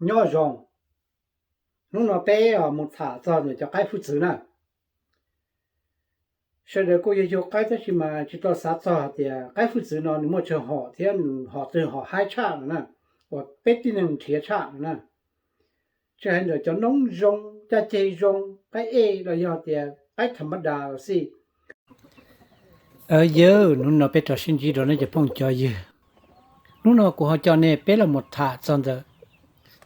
Nyob zoo, hnub no peb mus tham txog ntawm cov qaib hwj txwv na. Sawv daws kuj yog yug qaib tab sis mas tsis tau xav txog hais tias qaib hwj txwv no nws muaj tsawg hom thiab nws hom twg hom haib tshaj no na, uas peb tib neeg nrhiav tshaj no na. Tsis hais ntawm cov noob zoo, caj ceg zoo, qaib ej los yog tias qaib tham mab das los xij. Yawg, hnub no peb rov sib ntsib rau nej cov phooj cov ywg. Hnub no kuv ho coj nej peb los mus tham txog ntawm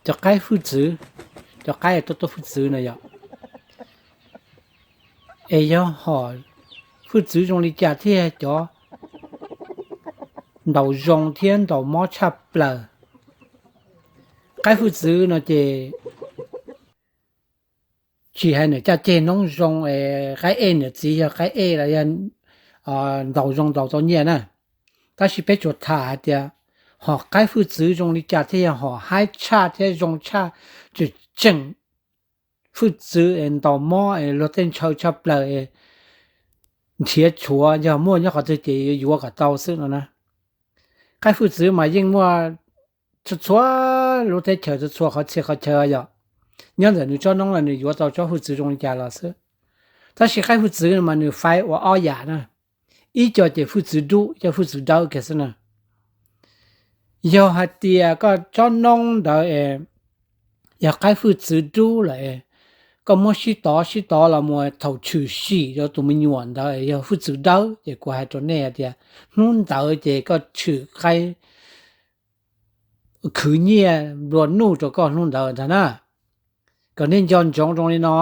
cov qaib hwj txwv, cov qaib tuaj tuaj hwj txwv no yom. Es yog hom hwj txwv zoo li cas thiaj cov ntaus zoo thiab ntaus mob tshaj plaws? Qaib hwj txwv no ces tsis hais nws caj ceg noob zoo es qaib ej nws txiv yog qaib ej los yog ntaus zoo ntaus tau nyiaj na. Tab sis peb tsuas tham hais tias hom qaib hwj txwv zoo li cas thiaj yog hom haib tshaj thiab zoo tshaj, tseem tseem hwj txwv es ntaus mob es luag tej ntshaw tshaj plaws es nrhiav tshuav, yog muaj nyob qhov twg ces yuav yuav kom tau xwb no na. Qaib hwj txwv mas yeej muaj txhua txhua lub teb chaws, txhua txhua qhov txhia qhov chaw yom. Nyob ntawm nws tsob noob los nws yuav tau tsob hwj txwv zoo li cas los xwb. Tab sis qaib hwj txwv mas nws faib ua ob yam na. Ib co ces hwj txwv dub, ib co hwj txwv dawb kiag xwb na. Yog hais tias koj tsob noob ntawd es yog qaib hwj txwv dub lawm, koj muab sib tov sib tov los mus thaum tshwm sim rau tus me nyuam ntawd yog hwj txwv dawb, ces kuv hais rau nej hais tias hnub ntawd ces koj tshwm qaib khwv nyiaj nplua nuj rau koj hnub ntawd ntag na. Kom nej nco ntsoov zoo li no,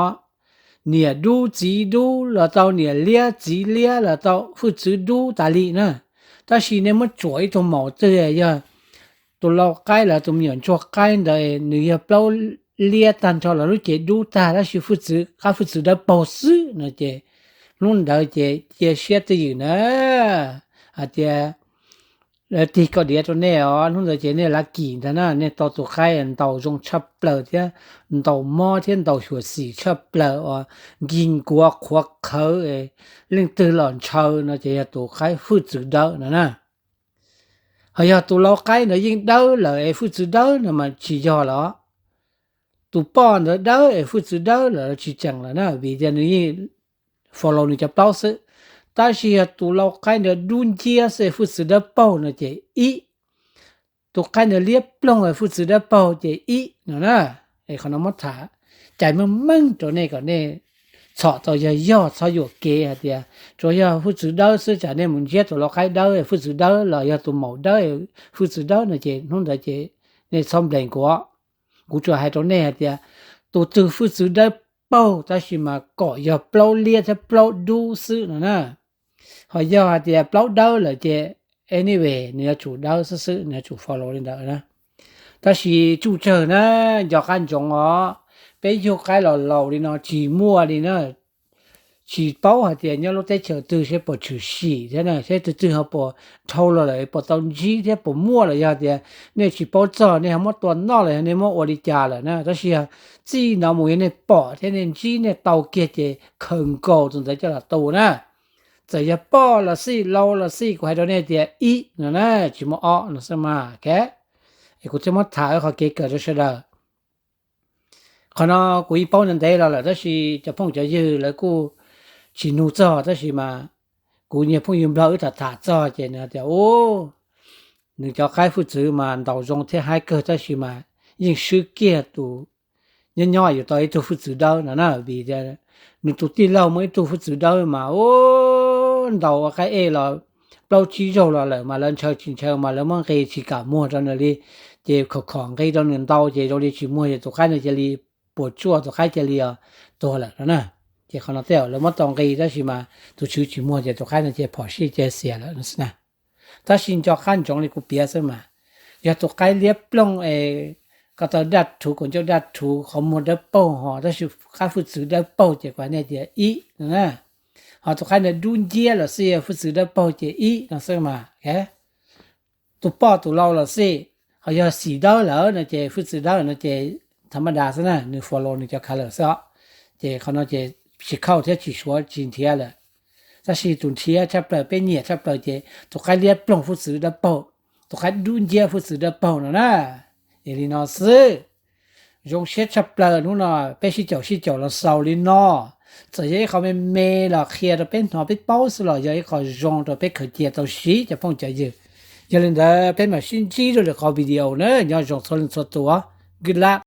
niam dub txiv dub los tau, niam liab txiv liab los tau, hwj txwv dub tas li na. Tab sis nej muab tsuam ib tug maum twg yog tus lau qaib los tus me nyuam ntsuag qaib ntawd nws yog plaub liab tag nrho los lub cev dub tag tab sis hwj txwv, qab hwj txwv dawb paug xwb no ces hnub ntawd ces cia siab twj ywm na, hais tias tig koj diav rau nej os, hnub ntawd ces nej lav kim ntag na, nej tau tus qaib ntaus zoo tshaj plaws thiab ntaus mob thiab ntaus xyuam xim tshaj plaws uas nkig nkuav qhuav qhawv, leej twg los ntshaw no ces yog tus qaib hwj txwv dawb no na. Ho yog tus lau qaib ntawd yeej dawb lawm es hwj txwv dawb no mas tsis yog lawm. Tus poj ntawd dawb es hwj txwv dawb lawm tsis tseem lawm na, vim tias nws yeej follow nws cov plaub xwb. Tab sis yog tus lau qaib ntawd dub nciab xwb es hwj txwv dawb paug no ces ib, tus qaib ntawd liab ploog es hwj txwv dawb paug ces ib no na. Qhov no muab tham cais meej meej rau nej kom nej txhom tau yog yog, txhob yuam kev hais tias tsuas yog hwj txwv dawb xwb, tsam nej mus ntsiab tus lau qaib dawb hwj txwv dawb los yog tus maum dawb hwj txwv dawb no ces hnub ntawd ces nej txhob nplees kuv. Kuv tsuas hais rau nej hais tias tus twg hwj txwv dawb paug tab sis mas kom yog plaub liab thiab plaub dub xwb no na. Ho yog hais tias plaub dawb lawm ces anyway nws yuav tsum dawb xwb xwb, nws yuav tsum follow li ntawd na. Tab sis tsuj tsawg na, nco qab ntsoov os, peb yug qaib los laus li no tsis muaj li na. Tsis paub hais tias nyob lub teb chaws twg seb puas tshwm sim thiab na, seb twg twg ho puas dhau los lawm puas tau ntsib thiab puas muaj los yog tias nej tsis paub txog nej ho muab tua noj los yog nej muab ua li cas lawm na. Tab sis txij no mus yog nej pom thiab nej ntsib nej tau kiag ces khaws nkaus tus ntawd coj los tu na. Txawm yog poj los xij, lau los xij, kuv hais rau nej tias ib no na, tsis muaj ob no xwb mas. Es kuv thiaj muab tham qhov kev kawm rau sawv daws. Qhov no kuv yeej paub ntev ntev los lawm tab sis cov phooj cov ywg lawv kuj tsis nug txog tab sis mas kuv niag phooj ywg Nplog wb tham tham txog ces nws tias u, nws cov qaib hwj txwv mas ntaus zoo thiab haib kawg tab sis mas yeej swb kiag tus nyob nyob yus tau ib tug hwj txwv dawb no na, vim tias nws tus tij laug muaj ib tug hwj txwv dawb mas u, ntaus ua qaib ej los plaub tsib zaug los lawm mas lawv ntshaw tsis ntshaw mas lawv muab nqi tsis kam muag rau nws li, ces khom khom nqi rau nws ntau ces zoo li tsis muag ces tus qaib no cia li puas tsuaj, tus qaib cia li tuag lawm no na. Ces qhov no tej zaum lawv muab tau nqi tab sis mas tus tswv tsis muag ces tus qaib no ces phom sij ces xiam lawm no xwb na. Tab sis nco qab ntsoov li kuv piav xwb mas, yog tus qaib liab ploog es ko taw daj rhuv, kaum ncauj daj rhuv, qhov muag dawb paug ho tab sis qab hwj txwv dawb paug ces kuv hais nej tias ib no na. Ho tus qaib ntawd dub nciab los xij hwj txwv dawb paug ces ib no xwb mas. Tus poj tus lau los xij, ho yog xim dawb lawm no ces hwj txwv dawb no ces tham maj das xwb na, nws follow nws cov color xwb os. Ces qhov no ces tsis khauj thiab tsis suav tsis nrhiav lawm. Tab sis tus nrhiav tshaj plaws peb nyiam tshaj plaws ces tus qaib liab ploog hwj txwv dawb paug, tus qaib dub nciab hwj txwv dawb paug no na. Es li no xwb. Zoo siab tshaj plaws hnub no peb sib caum sib caum los xaus li no. Txawm yog ib qho me me los qhia rau peb hnov peb paub xwb los yog ib qho zoo rau peb khaws cia tau siv cov phooj cov ywg. Yog li ntawd peb mam sib ntsib rau lwm qhov video na, nyob zoo txhua leej txhua tus. Good luck.